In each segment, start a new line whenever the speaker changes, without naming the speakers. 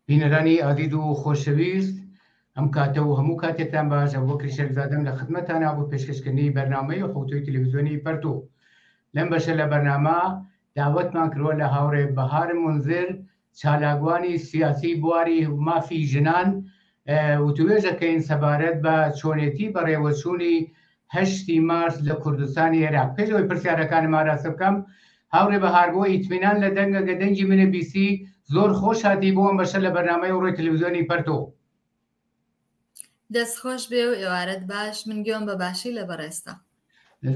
بینەرانی ئازیز و خۆشەویست ئەم کاتە و هەموو کاتێکتان باش ئەبوبەکری شەریفزادەم لە خدمەتانا بۆ پێشکەشکردنی بەرنامەی حەوتووی تەلەڤیزیۆنی پەرتۆ لەم بەشە لە بەرنامە داوەتمان کردووە لە هاوڕێ بەهار مونزر چالاکوانی سیاسی بواری مافی ژنان وتوێژەکەین سەبارەت بە چۆنێتی بەڕێوەچوونی هەشتی مارس لە کوردستانی عێراق. پێش ئەوەی پرسیارەکانم ئاراستە بکەم، هاوڕێ بەهار بۆ ئیتمینان لە دەنگە گە دەنگی منە بیستی، زۆر خۆش هاتی بۆ ئەم بەشە لە بەرنامەی ئەوڕۆی تەلەفزیۆنی پەرتۆ.
دەست خۆش بێ و ئێوارەت باش، من گوێم بە باشی لە بەڕێزتە.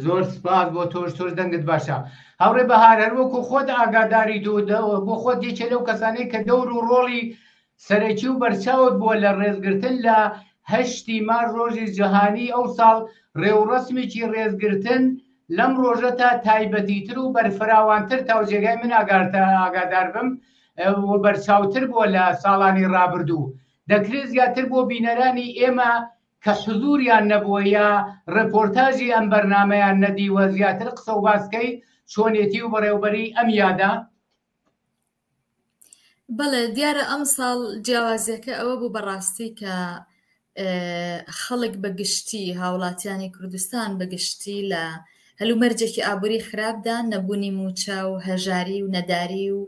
زۆر سپاس بۆ تۆش، تۆش دەنگت باشە. هاوڕێ بەهار هەر وەکو خۆت ئاگاداریت و بۆ خۆت یەکێ لەو کەسانەی کە دەور و ڕۆڵی سەرەکی و بەرچاوت بووە لە ڕێزگرتن لە هەشتی مارس ڕۆژی جیهانی ئەو ساڵ ڕێوڕەسمێکی ڕێزگرتن لەم ڕۆژە تا تایبەتیتر و بەرفراوانتر تا و جێگای من ئاگادار بم و بەرچاوتر بووە لە ساڵانی ڕابردوو دەکرێت زیاتر بۆ بینەرانی ئێمە کە حزوریان نەبووە یا ڕێپۆرتاژی ئەم بەرنامەیان نەدیوە زیاتر قسە و باس کەی چۆنێتی و بەڕێوبەری ئەم یادە؟
بەڵێ دیارە ئەمساڵ جیاوازیەکە ئەوە بوو بەڕاستی کە خەڵک بە گشتی هاوڵاتیانی کوردستان بە گشتی لە هەلومەرجێکی ئابووری خراپدا نەبوونی مووچە و هەژاری و نەداری و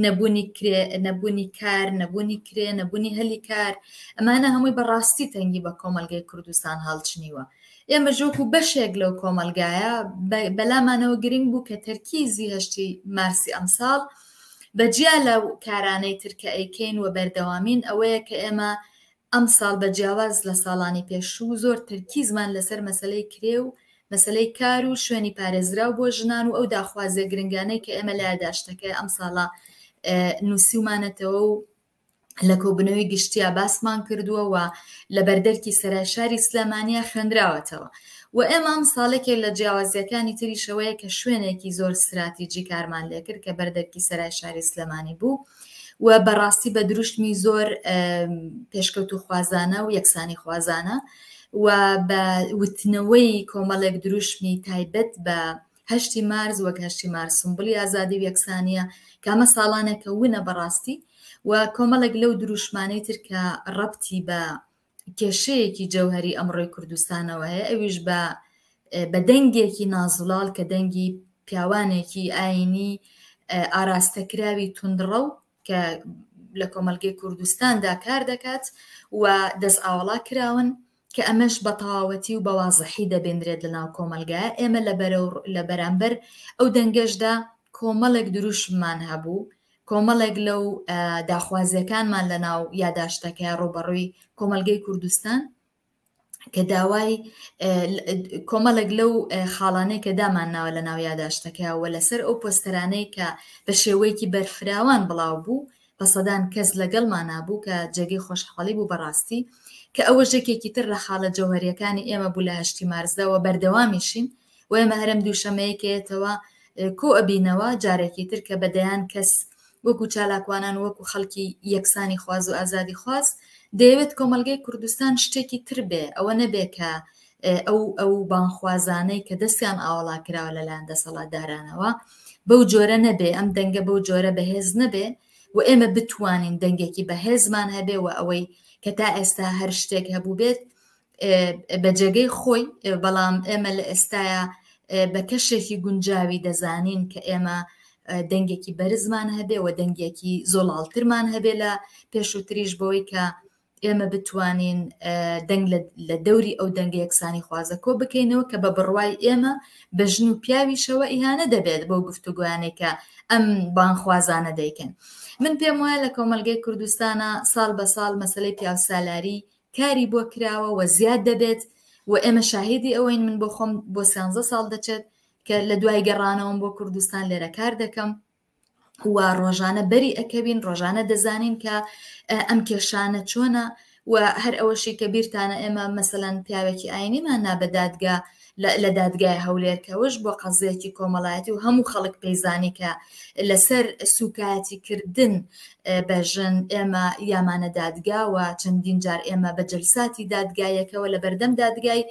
نەبوونی کرێ نەبوونی کار نەبوونی کرێ نەبوونی هەلی کار ئەمانە هەمووی بەڕاستی تەنگی بە کۆمەلگەی کوردستان هەڵچنیوە ئێمەش وەکو بەشێک لەو کۆمەلگایە بەلامانەوە گرنگ بوو کە تەرکیزی هەشتی مارسی ئەمساڵ بە جیا لە کارانەی تر کە ئەیکەین و بەردەوامین ئەوەیە کە ئێمە ئەمساڵ بە جیاواز لە ساڵانی پێشوو زۆر تەرکیزمان لەسەر مەسەلەی کرێ و مەسەلەی کار و شوێنی پارێزراو بۆ ژنان و ئەو داخوازیە گرنگانەی کە ئێمە لە یاداشتەکەی ئەمساڵە نووسیومانەتەوە و لە کۆبوونەوەی گشتیا باسمان کردووە و لە بەردەرکی سەرای شاری سلێمانیا خوێندراوەتەوە و ئێمە ئەم ساڵێکێک لە جیاوازیەکانی تریشەوەیە کە شوێنێکی زۆر ستراتیجی کارمان لێکرد کە بەردەرکی سەرای شاری سلێمانی بوو و بەڕاستی بە دروشمی زۆر پێشکەوتوخوازانە و یەکسانی خوازانە و بە وتنەوەی کۆمەڵێک دروشمی تایبەت بە هەشتی مارس وەک هەشتی مارس سمبلی ئازادی و یەکسانیە کە ئەمە ساڵانێکە ونە بەڕاستی و کۆمەڵێک لەو دروشمانەی تر کە ڕەبتی بە کێشەیەکی جەوهری ئەمڕۆی کوردستانەوە هەیە ئەویش بە بە دەنگێکی نازوڵاڵ کە دەنگی پیاوانێکی ئاینی ئاراستەکراوی توندڕەو کە لە کۆمەلگەی کوردستاندا کار دەکات و دەست ئاوەڵا کراون کە ئەمەش بە تەواوەتی و بە وازحی دەبێندرێت لە ناو کۆمەلگایە ئێمە لە بەرەو لە بەرامبەر ئەو دەنگەشدا کۆمەڵێک دروشممان هەبوو کۆمەڵێک لەو داخوازیەکانمان لە ناو یاداشتەکە ڕوبەڕووی کۆمەلگەی کوردستان کە داوای کۆمەڵێک لەو خاڵانەی کە دامان ناوە لە ناو یاداشتەکە و لەسەر ئەو پۆستەرانەی کە بە شێوەیەکی بەرفراوان بڵاو بوو بە سەدان کەس لەگەڵمانا بوو کە جێگەی خۆشحاڵی بوو بەڕاستی کە ئەوەش یەکێکی تر لە خاڵە جەوهەریەکانی ئێمە بوو لە هەشتی مارسدا و بەردەوامیشین و ئێمە هەرەم دووشەمەیە کەیەتەوە کۆ ئەبینەوە جارێکی تر کە بە دەیان کەس وەکو چالاکوانان وەکو خەڵکی یەکسانی خواز و ئازادی خواز دەیەوێت کۆمەلگەی کوردستان شتێکی تر بێ ئەوە نەبێ کە ئەو ئەو بانخوازانەی کە دەستیان ئاوەڵا کراوە لەلایەن دەسەڵاتدارانەوە بەو جۆرە نەبێ ئەم دەنگە بەو جۆرە بەهێز نەبێ و ئێمە بتوانین دەنگێکی بەهێزمان هەبێ و ئەوەی کە تا ئێستا هەر شتێک هەبوو بێت بە جێگەی خۆی بەڵام ئێمە لە ئێستاە بە کەشێکی گونجاوی دەزانین کە ئێمە دەنگێکی بەرزمان هەبێ و دەنگێکی زۆڵاڵترمان هەبێ لە پێشووتریش بەوەی کە ئێمە بتوانین دەنگ لە دەوری ئەو دەنگە یەکسانی خوازە کۆ بکەینەوە کە بە بڕوای ئێمە بە ژن و پیاویشەوە ئیهانە دەبێت بۆ گفتوگۆیانێک کە ئەم بانخوازانە دەیکەن من پێم وایە لە کۆمەلگەی کوردستانە ساڵ بە ساڵ مەسلەی پیاوسالاری کاری بۆ کراوە و زیاد دەبێت و ئێمە شاهیدی ئەوەین من بۆ خۆم بۆ سیانزە ساڵ دەچێت کە لە دوای گەڕانەوەم بۆ کوردستان لێرە کار دەکەم و ڕۆژانە بەری ئەکەوین ڕۆژانە دەزانین کە ئەم کێشانە چۆنە و هەر ئەوەشی کە بیرتانە ئێمە مەسەلەن پیاوێکی ئاینیمان نا بە دادگا لە دادگای هەولێر کەوەش بۆ قەزیەکی کۆمەڵایەتی و هەموو خەڵک پێیزانی کە لەسەر سوکایەتی کردن بە ژن ئێمە یامانە دادگا و چەندین جار ئێمە بە جلساتی دادگایەکەوە لە بەردەم دادگای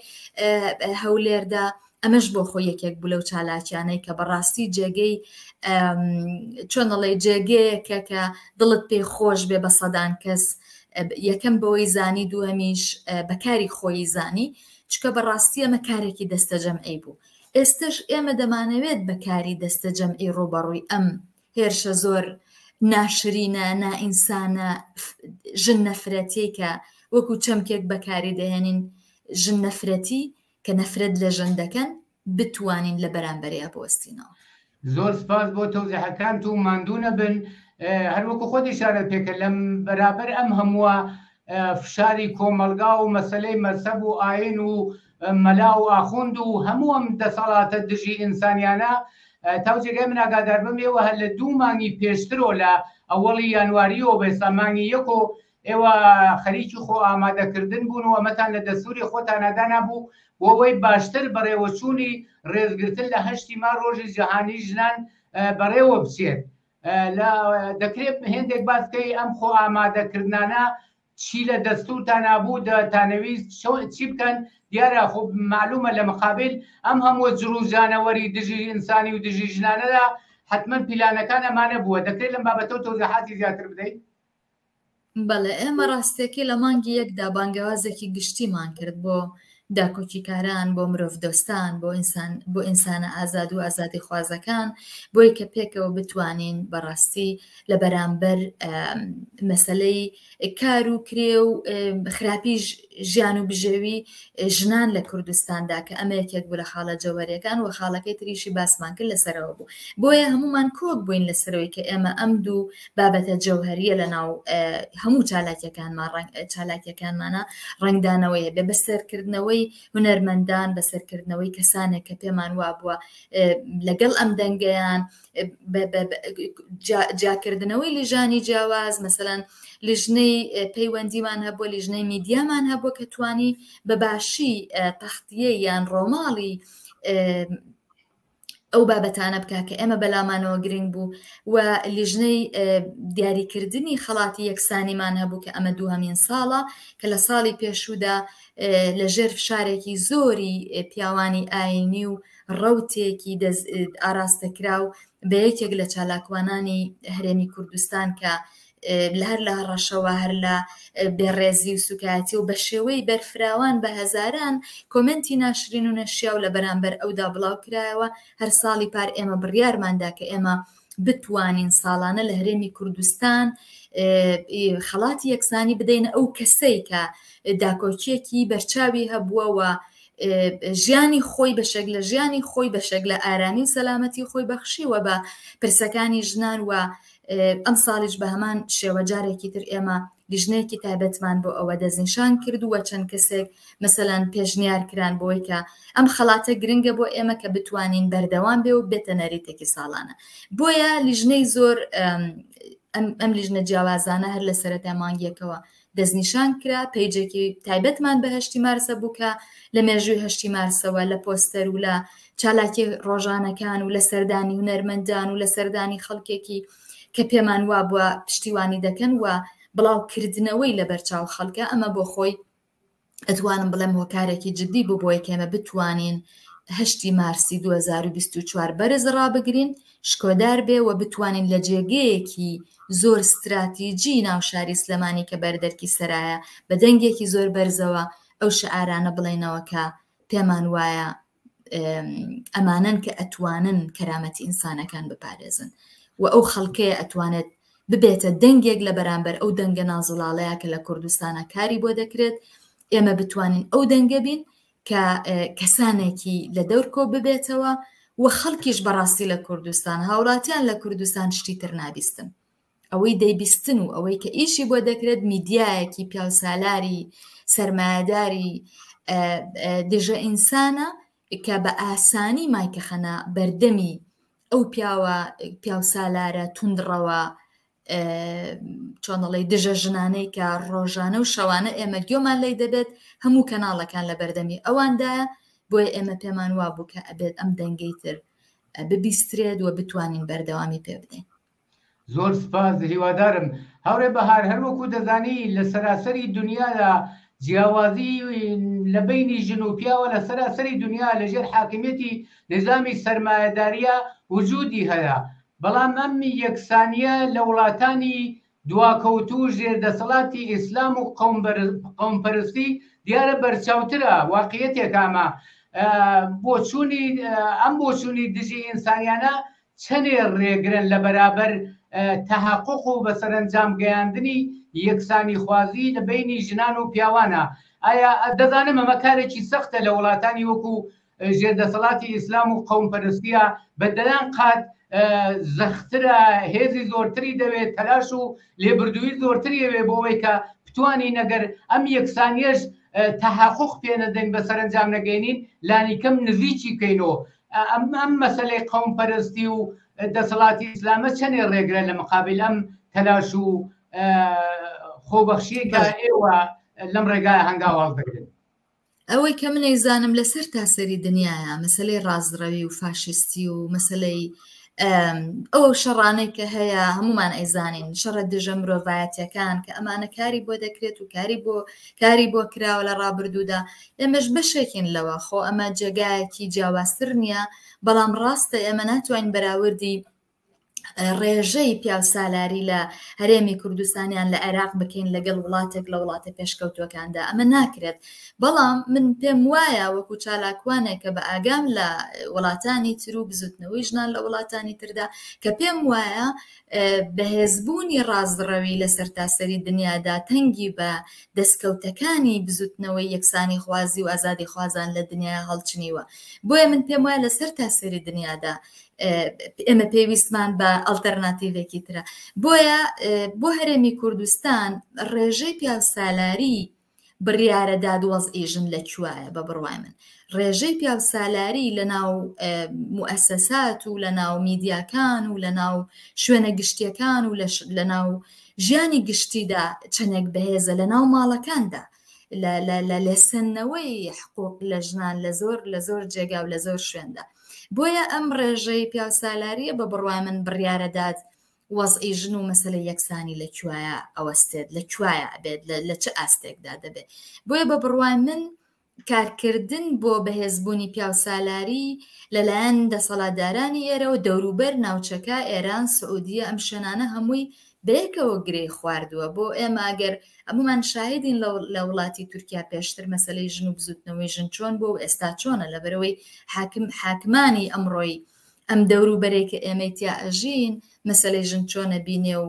هەولێردا. ئەمەش بۆ خۆی یەکێک بوو لەو چالاکیانەی کە بەڕاستی جێگەی چۆن دەڵێی جێگەیەکە کە دڵت پێی خۆش بێ بە سەدان کەس یەکەم بەوەی زانی دووەمیش بەکاری خۆی زانی چکە بەڕاستی ئەمە کارێکی دەستەجەمعی بوو ئێستش ئێمە دەمانەوێت بەکاری دەستەجەمعی ڕووبەڕووی ئەم هێرشە زۆر ناشرینە نائینسانە ژن نەفرەتیەی کە وەکو چەمکێک بەکاری دەهێنین ژن نەفرەتی کە نەفرەت لە ژن دەکەن بتوانین لە بەرامبەریا بوەستینەوە.
زۆر سپاس بۆ تەوزیحەکانت و ماندوو نەبن. هەروەکو خۆت ئیشارەت پێکرد لەم بەرابەر ئەم هەمووە فشاری کۆمەڵگا و مەسەلەی مەزهەب و ئاین و مەلا و ئاخوند و هەموو ئەم دەسەڵاتە دژی ئینسانیانە تاو جێگای من ئاگادار بم ئێوە هەر لە دوو مانگی پێشترۆ لە ئەوەڵی یانواریەوە بە ئێستا مانگی یەکۆ ئێوە خەریکی خۆ ئامادەکردن بوون و ئەمەتان لە دەستوری خۆتانا دانابوو بۆ ئەوەی باشتر بەڕێوەچوونی ڕێزگرتن لە هەشتی مار ڕۆژی جیهانی ژنان بەڕێوە بچێت لە دەکرێت هێندێک باس بکەی ئەم خۆ ئامادەکردنانە چی لە دەستورتانا بوو دەتانەویست چی بکەن دیارە خۆ معلومە لە مقابل ئەم هەموو جڕوجانەوەری دژی ئینسانی و دژی ژنانەدا حتمما پیلانەکان ئەمانە بووە دەکرێت لەم بابەتەوە تەوزیحاتی زیاتر بدەیت؟
بەڵێ ئێمە ڕاستیەکەی لە مانگی یەکدا بانگەوازێکی گشتیمان کرد بۆ داکۆکیکاران بۆ مرۆڤدۆستان بۆ ئینسان بۆ ئینسانە ئازاد و ئازادیخوازەکان بۆی کە پێکەوە بتوانین بەڕاستی لە بەرامبەر مەسلەی کار و کرێ و خراپی ژیان و بژێوی ژنان لە کوردستاندا کە ئەمە یەکێک بوو لە خاڵە جەوەریەکان و خاڵەکەی تریشی باسمان کرد لەسەرەوە بوو بۆیە هەمومان کۆک بووین لەسەرەوەی کە ئێمە ئەم دوو بابەتە جەوهریە لە ناو هەموو چالاکیەکانمان ڕەنگ چالاکیەکانمانە ڕەنگدانەوەی هەبێ بەسەرکردنەوەی هونەرمەندان بەسەرکردنەوەی کەسانێک کە پێمان وابووە لەگەڵ ئەم دەنگەیان جیاکردنەوەی لیژانی جیاواز مەسەلەن لیژنەی پەیوەندیمان هەبووە لیژنەی میدیامان هەبووە کە توانی بە باشی تەختیە یان ڕۆماڵی ئەو بابەتانە بکە کە ئێمە بەلامانەوە گرنگ بوو و لیژنەی دیاریکردنی خەڵاتی یەکسانیمان هەبوو کە ئەمە دووهەمین ساڵە کە لە ساڵی پێشوودا لە ژێر فشارێکی زۆری پیاوانی ئاینی و ڕەوتێکی ئاراستەکراو بە یەکێک لە چالاکوانانی هەرێمی کوردستان کە لە هەر لە هەڕەشەوە هەر لە بێڕێزی و سوکایەتی و بە شێوەی بەرفراوان بە هەزاران کۆمنتی ناشرین و نەشیاو لە بەرامبەر ئەودا بڵاو کرایەوە هەر ساڵی پار ئێمە بڕیارماندا کە ئێمە بتوانین ساڵانە لە هەرێمی کوردستان خەڵاتی یەکسانی بدەینە ئەو کەسەی کە داکۆکیەکی بەرچاوی هەبووە و ژیانی خۆی بەشێک لە ژیانی خۆی بەشێک لە ئارامی و سەلامەتی خۆی بەخشیوە بە پرسەکانی ژنان و ئەم ساڵیش بە هەمان شێوە جارێکی تر ئێمە لیژنەیەکی تایبەتمان بۆ ئەوە دەستنیشان کردووە چەند کەسێک مەسەلەن پێشنیار کران بۆی کە ئەم خەڵاتە گرنگە بۆ ئێمە کە بتوانین بەردەوام بێ و بێتە نەریتێکی ساڵانە بۆیە لیژنەی زۆر ئەم لیژنە جیاوازانە هەر لە سەرەتا مانگیەکەوە دەستنیشان کرا پەیجێکی تایبەتمان بە هەشتی مارسە بوو کە لە مێژووی هەشتی مارسەوە لە پۆستەر و لە چالاکی ڕۆژانەکان و لە سەردانی هونەرمەندان و لە سەردانی خەڵکێکی کە پێمان وابووە پشتیوانی دەکەن و بڵاوکردنەوەی لەبەرچاو خەڵکە ئەمە بۆ خۆی ئەتوانم بڵێم هۆکارێکی جددی بوو بۆی کە ئێمە بتوانین هەشتی مارسی 2024 بەرز ڕابگرین شکۆدار بێ و بتوانین لە جێگەیەکی زۆر ستراتیجی ناو شاری سلێمانی کە بەردەرکی سەرایە بە دەنگێکی زۆر بەرزەوە ئەو شعارانە بڵێنەوە کە پێمان وایە ئەمانەن کە ئەتوانن کەرامەتی ئینسانەکان بپارێزن و ئەو خەڵکەیە ئەتوانێت ببێتە دەنگێک لە بەرامبەر ئەو دەنگە نازڵاڵەیە کە لە کوردستانە کاری بۆ دەکرێت ئێمە بتوانین ئەو دەنگە بین کە کەسانێکی لە دەور کۆ ببێتەوە و خەڵکیش بەڕاستی لە کوردستان هاوڵاتیان لە کوردستان شتی تر نابیستن ئەوەی دەیبیستن و ئەوەی کە ئیشی بۆ دەکرێت میدیایەکی پیاوسالاری سەرمایەداری دژە ئینسانە کە بە ئاسانی مایکەخەنە بەردەمی ئەو پیاوە پیاوسالارە توندڕەوە چۆنەڵی دژە ژنانەی کە ڕۆژانە و شەوانە ئێمە گوێمان لی دەبێت هەموو کەناڵەکان لە بەردەمی ئەواندایە بۆیە ئێمە پێمان وابوو کە ئەبێت ئەم دەنگەی تر ببیسترێت و بتوانین بەردەوامی پێ بدەین.
زۆر سپاس هیوادارم هاوڕێ بەهار هەروەکو دەزانی لە سەراسەری دنیادا. جیاوازی لە بەینی ژن و پیاوە لە سەراسەری دنیا لە ژێر حاکمیەتی نیزامی سەرمایەداریە وجودی هەیە بەڵام ئەم یەکسانیە لە وڵاتانی دواکەوتوو ژێر دەسەڵاتی ئیسلام و قەومپەرستی دیارە بەرچاوترە واقعیەتێکە ئەمە بۆچوونی ئەم بۆچوونی دژی ئینسانیانە چەنێ ڕێگرن لە بەرابەر تەحەقوق و بە سەرەنجام گەیاندنی یەکسانیخوازی لە بەینی ژنان و پیاوانە؟ ئایا دەزانم ئەمە کارێکی سەختە لە وڵاتانی وەکو ژێر دەسەڵاتی ئیسلام و قەومپەرستیە بە دەیان قات زەخترە، هێزی زۆرتری دەوێت، تەلاش و لێبردووی زۆرتری ئەوێ بۆ ئەوەی کە بتوانین ئەگەر ئەم یەکسانیەش تەحەقوق پێ نەدەین بە سەرەنجام نەگەینین لانیکەم نزیکی بکەینەوە. ئەم ئەم مەسەلەی قەوم پەرستی و دەسەڵاتی ئیسلامە چەنێ ڕێگرە لە مقابل ئەم تەلاش و خۆبەخشیە کە ئێوە لەم ڕێگای هەنگاو هەڵدەگرن؟
ئەوەی کە من ئەیزانم لەسەر تاسەری دنیاە مەسلەی ڕازڕەوی و فاشستی و مەسلەی ئەو شەڕانەی کە هەیە هەمومان ئەیزانین شەڕە دژە مرۆڤایەتەکان کە ئەمانە کاری بۆ دەکرێت و کاری بۆ کاری بۆ کراوە لە ڕابردوودا ئێمەش بەشێکین لەوە خۆ ئەمە جێگایەکی جیاوازتر نییە بەڵام ڕاستە ئێمە ناتوانین بەراوردی ڕێژەی پیاوسالاری لە هەرێمی کوردستانیان لە عێراق بکەین لەگەڵ وڵاتێک لە وڵاتە پێشکەوتوەکاندا ئەمە ناکرێت بەڵام من پێم وایە وەکو چالاکوانێک کە بە ئاگام لە وڵاتانی تر و بزوتنەوەی ژنان لە وڵاتانی تردا کە پێم وایە بەهێزبوونی ڕاستڕەوی لە سەرتاسەری دنیادا تەنگی بە دەستکەوتەکانی بزوتنەوەی یەکسانیخوازی و ئازادیخوازان لە دنیا هەڵچنیوە بۆیە من پێم وایە لە سەرتاسەری دنیادا ئێمە پێویستمان بە ئەڵتەرناتیڤێکی ترە بۆیە بۆ هەرێمی کوردستان ڕێژەی پیاوسالاری بڕیارە داد وەزعی ژن لە کوایە بە بڕوای من ڕێژەی پیاوسالاری لە ناو موئەسەسات و لە ناو میدیاکان و لە ناو شوێنە گشتیەکان و لە ناو ژیانی گشتیدا چەندێک بەهێزە لە ناو ماڵەکاندا لە لێسەندنەوەی حقوق لە ژنان لە زۆر لە زۆر جێگا و لە زۆر شوێندا بۆیە ئەم ڕێژەی پیاوسالاریە بە بڕوای من بڕیارەدات وەزعی ژن و مەسەلەی یەکسانی لە کوایە ئەوەستێت لە کوایە ئەبێت لە چ ئاستێکدا دەبێت بۆیە بە بڕوای من کارکردن بۆ بەهێزبوونی پیاوسالاری لەلایەن دەسەڵاتدارانی ئێرەوە دەوروبەر ناوچەکە ئێران سعودیە ئەم شوێنانە هەمووی بەیەکەوە گرێی خواردووە بۆ ئێمە ئەگەر هەموومان شاهیدین لە وڵاتی تورکیا پێشتر مەسەلەی ژن و بزوتنەوەی ژن چۆن بووە و ئێستا چۆنە لەبەرەوەی حاکم حاکمانی ئەمڕۆی ئەم دەوروبەرەی کە ئێمەی تیا ئەژین مەسەلەی ژن چۆنە بینێ و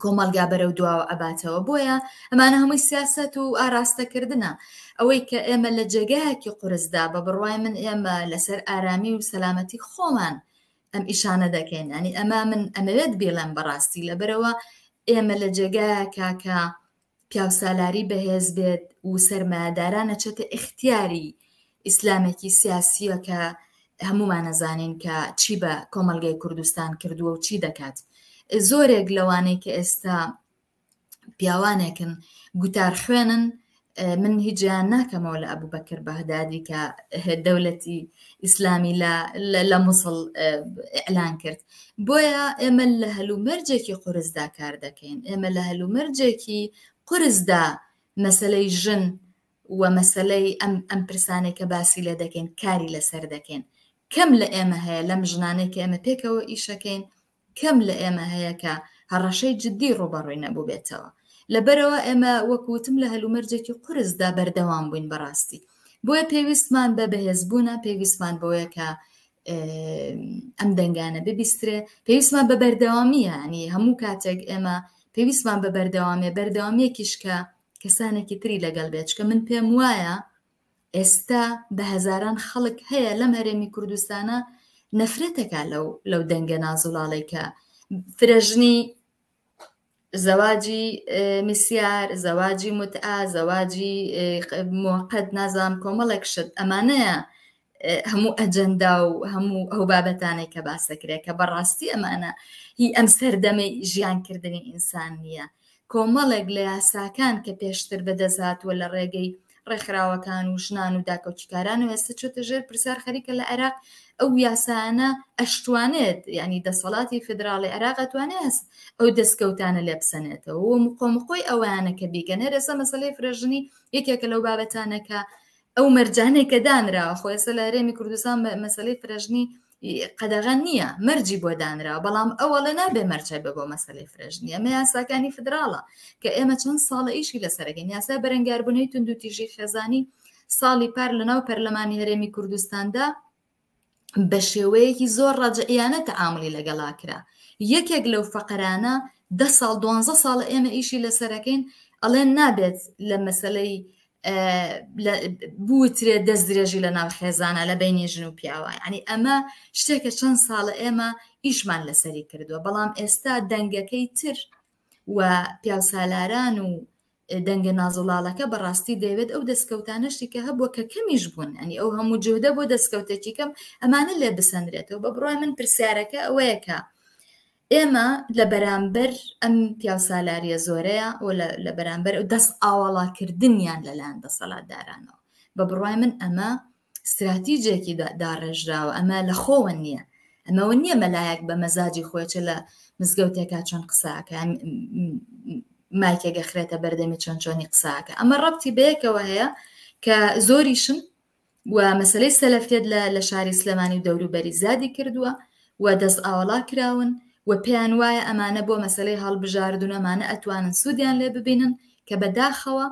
کۆمەڵگا بەرەو دواوە ئەباتەوە بۆیە ئەمانە هەمووی سیاست و ئاراستەکردنە ئەوەی کە ئێمە لە جێگایەکی قورسدا بە بڕوای من ئێمە لەسەر ئارامی و سەلامەتی خۆمان ئەم ئیشانە دەکەین ینی ئەمە من ئەمەوێت بیڵێم بەڕاستی لەبەرەوە ئێمە لە جێگایەکە کە پیاوسالاری بەهێز بێت و سەرمایەداران ئەچێتە ئیختیاری ئیسلامێکی سیاسیە کە هەمومان ئەزانین کە چی بە کۆمەلگای کوردستان کردووە و چی دەکات زۆرێک لەوانەی کە ئێستا پیاوانێکن گوتار خوێنن من هیچ جیان ناکەمەوە لە ئەبوو بەکر بەغدادی کە دەولەتی ئیسلامی لە موسڵ ئیعلان کرد بۆیە ئێمە لە هەلومەرجێکی قورسدا کار دەکەین ئێمە لە هەلومەرجێکی قورسدا مەسلەی ژن و مەسلەی ئەم ئەم پرسانێک کە باسی لێ دەکەین کاری لەسەر دەکەین کەم لە ئێمە هەیە لەم ژنانێک کە ئێمە پێکەوە ئیشەکەین کەم لە ئێمە هەیە کە هەڕەشەی جددی ڕووبەڕووی نەبووبێتەوە. لەبەرئەوە ئێمە وەک وتم لە هەلومەرجێکی قورسدا بەردەوام بووین بەڕاستی. بۆیە پێویستمان بە بەهێزبوونە، پێویستمان بەوەیە کە ئەم دەنگانە ببیسترێ، پێویستمان بە بەردەوامییە، ینی هەموو کاتێک ئێمە پێویستمان بە بەردەوامیە، بەردەوامییەکیش کە کەسانێکی تری لەگەڵ بێت، چونکە من پێم وایە ئێستا بە هەزاران خەڵک هەیە لەم هەرێمی کوردستانە نەفرەتەکە لەو لەو دەنگە نازوڵاڵەی کە فرەژنی زەواجی میسیار زەواجی متعا زەواجی موقت نازام کۆمەڵێک شت ئەمانەیە هەموو ئەجەندا و هەموو ئەو بابەتانێک کە باسەکرێت کە بەڕاستی ئەمانە هی ئەم سەردەمەی ژیانکردنی ئینسان نییە کۆمەڵێک لە یاساکان کە پێشتر بەدەست هاتووە لە ڕێگەی ڕێکخراوەکان و ژنان و داکۆکیکاران و ئێستا چۆتە ژێر پرسیار خەریکە لە عێراق ئەو یاسایانە ئەشتوانێت یعنی دەسەڵاتی فیدراڵی عێراق ئەتوانێت هەست ئەو دەستکەوتانە لێ بسەنێتەوە و مقۆمقۆی ئەوانە کە بیکەن هەر ئێستا مەسەلەی فرەژنی یەکێکە لەو بابەتانە کە ئەو مەرجانەی کە دانراوە خۆ ئێستا لە هەرێمی کوردستان مەسەلەی فرەژنی قەدەغە نییە مەرجی بۆ دانراوە بەڵام ئەوەڵێ نابێ مەرجە بە بۆ مەسەلەی فرەژنی ئەمە یاساکانی فدراڵە کە ئێمە چەند ساڵە ئیشی لەسەرەکەین یاسای بەرەنگاربوونەوەی توندوتیژی خێزانی ساڵی پار لەناو پەرلەمانی هەرێمی کوردستاندا بە شێوەیەکی زۆر ڕەجعیانە تەعاملی لەگەڵا کرا یەکێک لەو فەقەرانە دە ساڵ دوانزە ساڵە ئێمە ئیشی لەسەرەکەین ئەڵێن نابێت لە مەسلەی بوترێت دەست درێژی لە ناو خێزانە لە بینی ژن و پیاوە ینی ئەمە شتێکە چەند ساڵە ئێمە ئیشمان لەسەری کردووە بەڵام ئێستا دەنگەکەی تر و پیاوسالاران و دەنگە نازوڵاڵەکە بەڕاستی دەیەوێت ئەو دەستکەوتانەشی کە هەبووە کە کەمیش بوون ئەنی ئەو هەموو جوهدە بۆ دەستکەوتێکی کەم ئەمانە لێ بسەندرێتەوە بە بڕای من پرسیارەکە ئەوەیە کە ئێمە لە بەرامبەر ئەم پیاوسالاریە زۆرەیە و لە بەرامبەر ئەو دەست ئاواڵاکردنیان لەلایەن دەسەڵاتدارانەوە بە بڕای من ئەمە ستراتیجێکی داڕێژراوە ئەمە لە خۆوە نییە ئەمەوە نییە مەلایەک بە مەزاجی خۆی چ لە مزگەوتێکا چۆن قساکە مایکێک ئەخرێتە بەردەمی چۆن چۆنی قساکە ئەمە ڕەبتی بەیەکەوە هەیە کە زۆریشن و مەسلەی سەلەفیەت لە لە شاری سلێمانی و دەوروبەری زیادی کردووە و دەست ئاوەڵا کراون و پێیان وایە ئەمانە بۆ مەسلەی هەڵبژاردن ئەمانە ئەتوانن سوودیان لێ ببینن کە بەداخەوە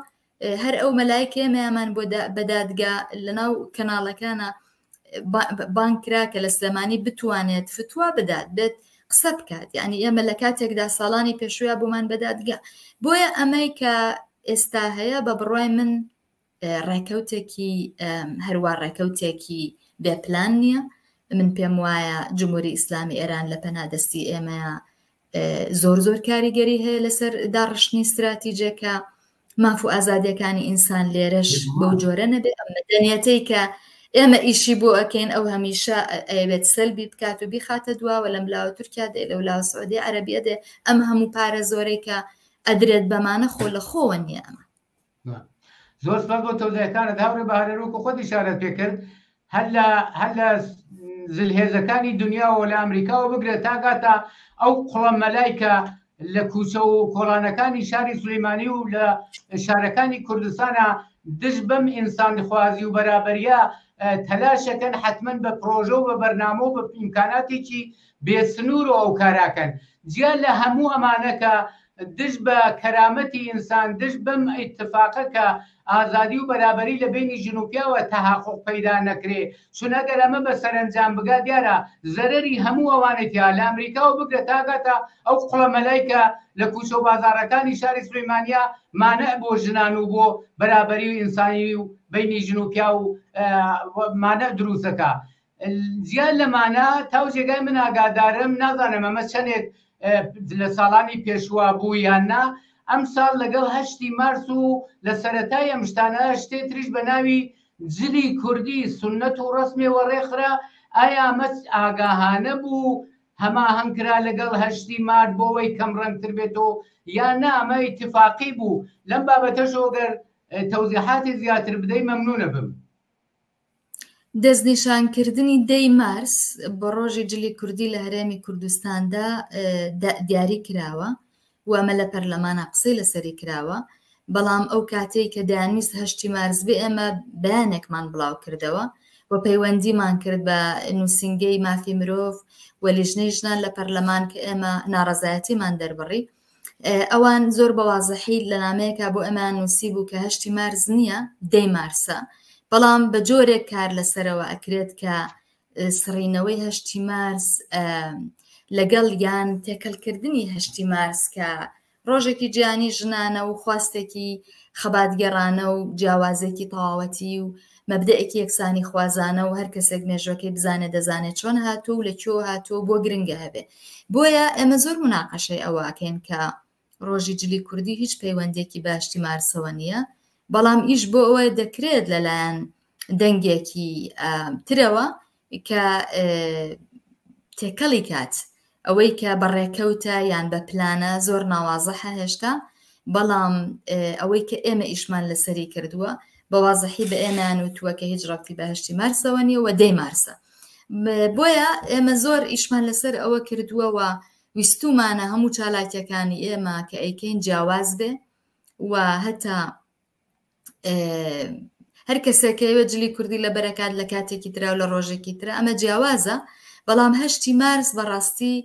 هەر ئەو مەلای کە ئێمەیامان بۆ بە دادگا لەناو کەناڵەکانە بانگ کرا کە لە سلێمانی بتوانێت فتوا بدات بێت قسە بکات یعنی ئێمە لە کاتێکدا ساڵانی پێشویا بۆمان بەدادگا بۆیە ئەمەی کە ئێستا هەیە بە بڕای من ڕێکەوتێکی هەروە ڕێکەوتێکی بێپلان نییە من پێم وایە جمهوری ئیسلامی ئێران لە پەنا دەستی ئێمەیە زۆر زۆر کاریگەری هەیە لەسەر داڕشتنی استراتیجێکە ماف و ئازادیەکانی ئینسان لێرەش بەو جۆرە نەبێ ئەم مەدەنیەتەی کە ئێمە ئیشی بۆ ئەکەین ئەو هەمیشە ئەیەوێت سەلبی بکات و بیخاتە دواوە لەم لاوە تورکیا دێ لەو لاوە سعودی عەرەبیە دێ ئەم هەموو پارە زۆرەی کە ئەدرێت بەمانە خۆ لە خۆوە نییە ئەمە.
زۆر سپاس بۆ تەوزیحەکانت هاوڕێ بەهارەر وەکو خۆت ئیشارەت پێکرد هەر لە هەر لە زلهێزەکانی دنیاوە لە ئەمریکاوە بگرە تا گاتە ئەو قوڵە مەلای کە لە کوچە و کۆڵانەکانی شاری سلەیمانی و لە شارەکانی کوردستانە دژ بەم ئینسانخوازی و بەرابەریە تەلاشەکەن حتمما بە پرۆژە و بە بەرنامە و بە ئیمکاناتێکی بێسنوور و ئەو کاراکەن جیا لە هەموو ئەمانە کە دژ بە کەرامەتی ئینسان، دژ بەم ئیتفاقە کە ئازادی و بەرابەری لە بەینی ژن و پیاوە تەهاقوق پەیدا نەکرێ، چون ئەگەر ئەمە بە سەرەنجام بگا دیارە زەرەری هەموو ئەوانەی تیا لە ئەمریکاوە بگرە تا گاتە ئەو قوڵە مەلای کە لە کوچە و بازاڕەکانی شاری سولەیمانیە مانع بۆ ژنان و بۆ بەرابەری و ئینسانی و بەینی ژن و پیاو مانع دروست دەکا. جیا لەمانە تاو جێگای من ئاگادارم نازانم ئەمە چەندێک لە ساڵانی پێشوە بوو یان نا ئەم ساڵ لەگەڵ هەشتی مارس و لە سەرەتای ئەم شتانە شتێ تریش بە ناوی جلی کوردی سنت و ڕسمێوە ڕێکخرا ئایا ئەمە ئاگاهانە بوو هەماهەنگ کرا لەگەڵ هەشتی مارت بۆ ئەوەی کەم ڕەنگتر بێتەوە یان نا ئەمە ئیتفاقی بوو لەم بابەتەشەوە گەر تەوزیحاتی زیاتر بدەی مەمنونە بم.
دەستنیشانکردنی دەی مارس بە ڕۆژی جلی کوردی لە هەرێمی کوردستاندا دیاری کراوە و ئەمە لە پەرلەمانە قسەی لەسەری کراوە بەڵام ئەو کاتەی کە دەیانویست هەشتی مارس بێ ئێمە بەیانێکمان بڵاو کردەوە و پەیوەندیمان کرد بە نووسینگەی مافی مرۆڤ و لیژنەی ژنان لە پەرلەمان کە ئێمە ناڕەزایەتیمان دەربڕی ئەوان زۆر بە وازحی لە نامەیەکا بۆ ئەمان نووسی بوو کە هەشتی مارس نییە دەی مارسە بەڵام بە جۆرێک کار لەسەرەوە ئەکرێت کە سڕینەوەی هەشتی مارس لەگەڵ یان تێکەڵکردنی هەشتی مارس کە ڕۆژێکی جیانی ژنانە و خواستێکی خەباتگەڕانە و جیاوازێکی تەواوەتی و مەبدەئێکی یەکسانی خوازانە و هەر کەسێک مێژوەکەی بزانێت دەزانێت چۆن هاتوو و لە کوێوە هاتووە بۆ گرنگە هەبێ بۆیە ئێمە زۆر مناقەشەی ئەوە ئەکەین کە ڕۆژی جلی کوردی هیچ پەیوەندێکی باشتی مارسەوە نییە بەڵام ئیش بۆ ئەوە دەکرێت لەلایەن دەنگێکی ترەوە کە تێکەڵی کات ئەوەی کە بە ڕێکەوتە یان بە پلانە زۆر ناوازەحە هێشتا بەڵام ئەوەی کە ئێمە ئیشمان لەسەری کردووە. بە وازحی بە ئێمەیان وتووە کە هیچ ڕەبتی بە هەشتی مارسەوە نییە و دەی مارسە. بۆیە ئێمە زۆر ئیشمان لەسەر ئەوە کردووە و ویستومانە هەموو چالاکیەکانی ئێمە کە ئەیکەین جیاواز بێ و هەتا هەر کەسێک کەوێت جلی کوردی لە بەرەکات لە کاتێکی ترا و لە ڕۆژێکی ترە ئەمە جیاوازە بەڵام هەشتی مارس بەڕاستی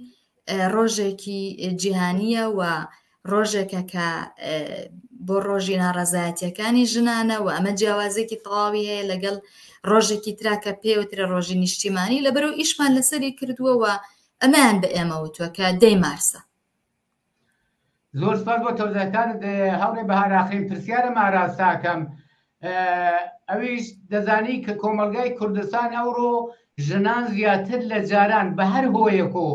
ڕۆژێکی جیهانییە و ڕۆژێکە کە بۆ ڕۆژی ناڕەزایەتیەکانی ژنانە و ئەمە جیاوازێکی تەواوی هەیە لەگەڵ ڕۆژێکی ترا کە پێوترە ڕۆژی نیشتیمانی لەبەرەوە ئیشمان لەسەری کردووە و ئەمەیان بە ئێمە وتووە کە دەی مارسە.
زۆر سپاس بۆ تەوزیحەکانت هاوڕێ بەهار ئاخرین پرسیارم ئاراستاکەم ئەویش دەزانی کە کۆمەڵگای کوردستان ئەوڕۆ ژنان زیاتر لە جاران بە هەر هۆیەکۆ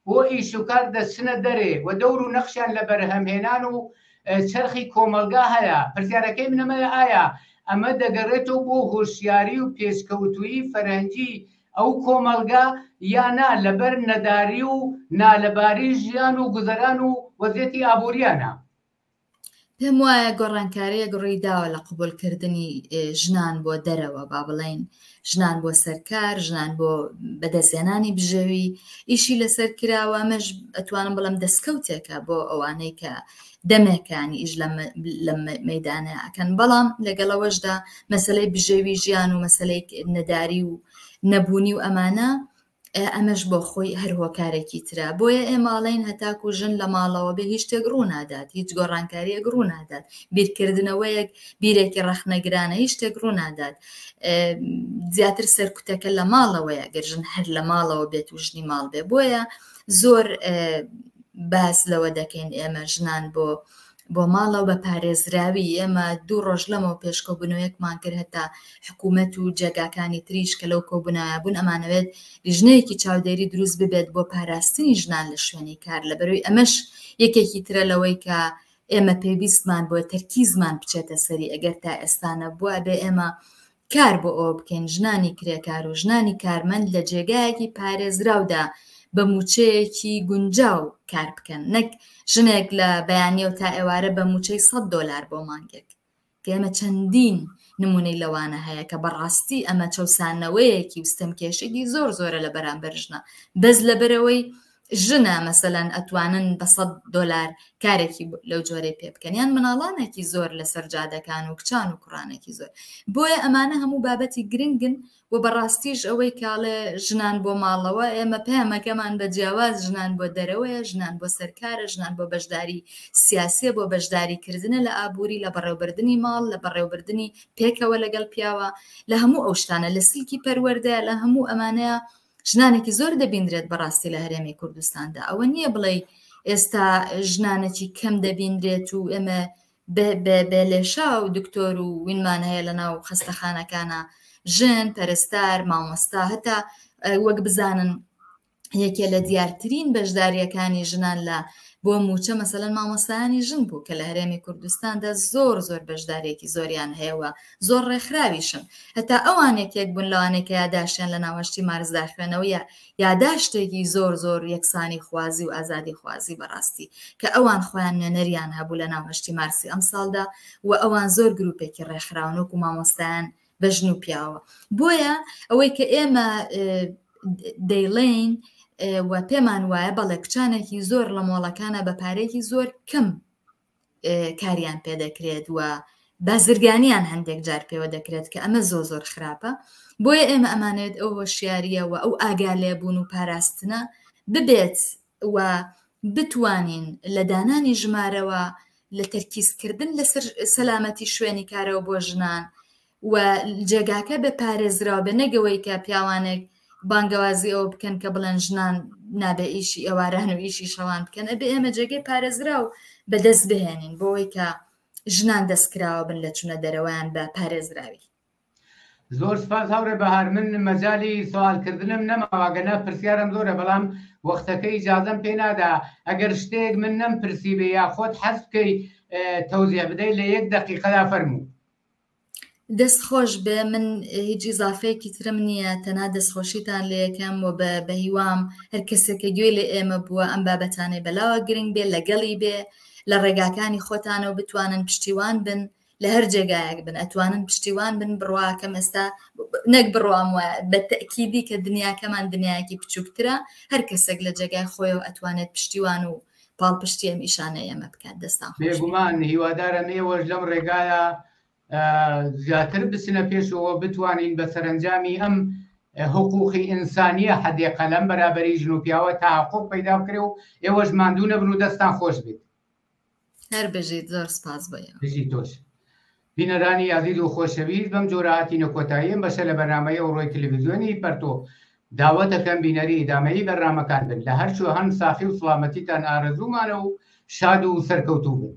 بۆ ئیش و کار دەچنە دەرێ و دەور و نەخشیان لە بەرهەمهێنان و چەرخی کۆمەڵگا هەیە پرسیارەکەی من ئەمەیە ئایا ئەمە دەگەڕێتەوە بۆ هۆشیاری و پێشکەوتوویی فەرهەنگی ئەو کۆمەڵگا یا نا لەبەر نەداری و نالەباری ژیان و گوزەران و وەزیەتی ئابووریانە؟
پێم وایە گۆڕانکارییەک ڕووی داوە لە قبوڵکردنی ژنان بۆ دەرەوە، با بڵێین ژنان بۆ سەرکار، ژنان بۆ بەدەستهێنانی بژێوی ئیشی لەسەر کراوە، ئەمەش ئەتوانم بڵێم دەستکەوتێکە بۆ ئەوانەی کە دەمێکانی ئیش لەم مەیدانە ئەکەن، بەڵام لەگەڵ ئەوەشدا مەسەلەی بژێوی ژیان و مەسەلەی نەداری و نەبوونی و ئەمانە ئەمەش بۆ خۆی هەر هۆکارێکی ترە بۆیە ئێمە ئەڵێین هەتاکو ژن لە ماڵەوە بێ هیچ شتێک ڕوونادات هیچ گۆڕانکاریەک ڕوونادات بیرکردنەوەیەک بیرێکی ڕەخنەگرانە هیچ شتێک ڕوونادات زیاتر سەرکوتەکە لە ماڵەوەیە گەر ژن هەر لە ماڵەوە بێت و ژنی ماڵ بێ بۆیە زۆر باس لەوە دەکەین ئێمە ژنان بۆ بۆ ماڵەوە بە پارێزراوی ئێمە دوو ڕۆژ لەمەوە پێش کۆبوونەوەیەکمان کرد هەتا حکوومەت و جێگاکانی تریش کە لەو کۆبوونایە بوون ئەمانەوێت لیژنەیەکی چاودێری دروست ببێت بۆ پاراستنی ژنان لە شوێنی کار لەبەرەوەی ئەمەش یەکێکی ترە لەوەی کە ئێمە پێویستمان بۆ تەرکیزمان بچێتە سەری ئەگەر تا ئێستا نەبووە ئەبێ ئێمە کار بۆ ئەوە بکەین ژنانی کرێکار و ژنانی کارمەند لە جێگایەکی پارێزراودا بە مووچەیەکی گونجاو کار بکەن نەک ژنێک لە بەیانیەوە تا ئێوارە بە مووچەی 100 دۆلار بۆ مانگێک کە ئێمە چەندین نمونەی لەوانە هەیە کە بەڕاستی ئەمە چەوسانەوەیەکی و ستەمکێشێکی زۆر زۆرە لە بەرامبەر ژنە بەس لەبەرەوەی ژنە مەسەلەن ئەتوانن بە سەد دۆلار کارێکی لەو جۆرەی پێ بکەن یان مناڵانێکی زۆر لەسەر جادەکان و کچان و کوڕانێکی زۆر بۆیە ئەمانە هەموو بابەتی گرنگن و بەڕاستیش ئەوەی کاڵێ ژنان بۆ ماڵەوە ئێمە پەیامەکەمان بە جیاواز ژنان بۆ دەرەوەیە ژنان بۆ سەرکارە ژنان بۆ بەشداری سیاسیە بۆ بەشداری کردنە لە ئابووری لە بەڕێوبردنی ماڵ لە بەڕێوبردنی پێکەوە لەگەڵ پیاوە لە هەموو ئەو شتانە لە سلکی پەروەردە لە هەموو ئەمانەیە ژنانێکی زۆر دەبیندرێت بەڕاستی لە هەرێمی کوردستاندا ئەوە نییە بڵێ ئێستا ژنانێکی کەم دەبینرێت و ئێمە بێ لێشا و دکتۆر و وینمان هەیە لە ناو خەستەخانەکانە ژن پەرستار مامۆستا هەتا وەک بزانن یەکێ لە دیارترین بەشداریەکانی ژنان لە بۆ موچە مەسەلەن مامۆستایانی ژن بوو کە لە هەرێمی کوردستاندا زۆر زۆر بەشدارێکی زۆریان هەیە و زۆر ڕێکخراویشن هەتا ئەوان یەکێک بوون لەوانەیە کە یاداشتیان لە ناوەشتی مارسدا خوێنەوە یا یاداشتێکی زۆر زۆر یەکسانی خوازی و ئازادی خوازی بەڕاستی کە ئەوان خۆیان نوێنەریان هەبوو لە ناوهشتی مارسی ئەمساڵدا و ئەوان زۆر گروپێکی ڕێکخراون وەکو مامۆستایان بە ژن و پیاوە بۆیە ئەوەی کە ئێمە دەیڵێین و پێمان وایە بەڵێ کچانێکی زۆر لە مۆڵەکانە بە پارێکی زۆر کەم کاریان پێدەکرێت و بازرگانیان هەندێک جار پێوە دەکرێت کە ئەمە زۆر زۆر خراپە بۆیە ئێمە ئەمانێت ئەو هۆشیاریە و ئەو ئاگا لێبوون و پاراستنە ببێت و بتوانین لە دانانی ژمارەوە لە تەرکیزکردن لەسەر سەلامەتی شوێنی کارەوە بۆ ژنان و جێگاکە بێ پارێزراو بێ نەگەوەی کە پیاوانێک بانگەوازی ئەوە بکەن کە بڵێن ژنان نابێ ئیشی ئێواران و ئیشی شەوان بکەن ئەبێ ئێمە جێگەی پارێزراو بەدەست بهێنین بۆەوەی کە ژنان دەستکراوە بن لە چونە دەرەوەیان بە پارێزراوی.
زۆر سپاس هاوڕێ بەهار من مەجالی سوال کردنم نەماوە گەنا پرسیارم زۆرە بەڵام وەختەکە ئیجازەم پێ نادا ئەگەر شتێک من نەم پرسی بێ یا خۆت حەز بکەی تەوزیح بدەی لە یەک دەقیقەدا فەرموو.
دەست خۆش بێ من هیچ ئیزافەیەکی ترم نییە تەنها دەستخۆشیتان لێ یەکەم و بە بەهیوام هەر کەسێک کە گوێی لە ئێمە بووە ئەم بابەتانەی بەلاوە گرنگ بێ لەگەڵی بێ لە ڕێگاکانی خۆتانەوە بتوانن پشتیوان بن. لە هەر جێگایەک بن ئەتوانن پشتیوان بن بڕواکەم ئێستا نەک بڕوام وایە بە تەکیدی کە دنیاکەمان دنیایەکی بچووکترە هەر کەسێک لە جێگای خۆیەوە ئەتوانێت پشتیوان و پاڵپشتی ئەم ئیشانە ئێمە بکات دەستان
بێگومان هیوادارم ئێوەش لەم ڕێگایە زیاتر بچنە پێشەوە بتوانین بە سەرنجامی ئەم حقوقی ئینسانیە حەدێ قەلەم بەرابەری ژن و پیاوە تا حقوق پەیدا بکرێ و ئێوەش ماندوو نەبن و دەستان خۆش بێت.
هەر بژیت زۆر سپاس بۆ ئێوە.
بژی تۆش. بینەرانی ئازیز و خۆشەویست بەم جۆرە هاتینە کۆتایی ئەم بەشە لە بەرنامەی ئەوڕۆی تلویزیۆنی پەرتۆ. داوەت ئەکەم بینەری ئیدامەیی بەرنامەکان بن. لە هەر کوێ هەن ساخی و سڵامەتیتان ئارەزوومانە و شاد و سەرکەوتوو بن.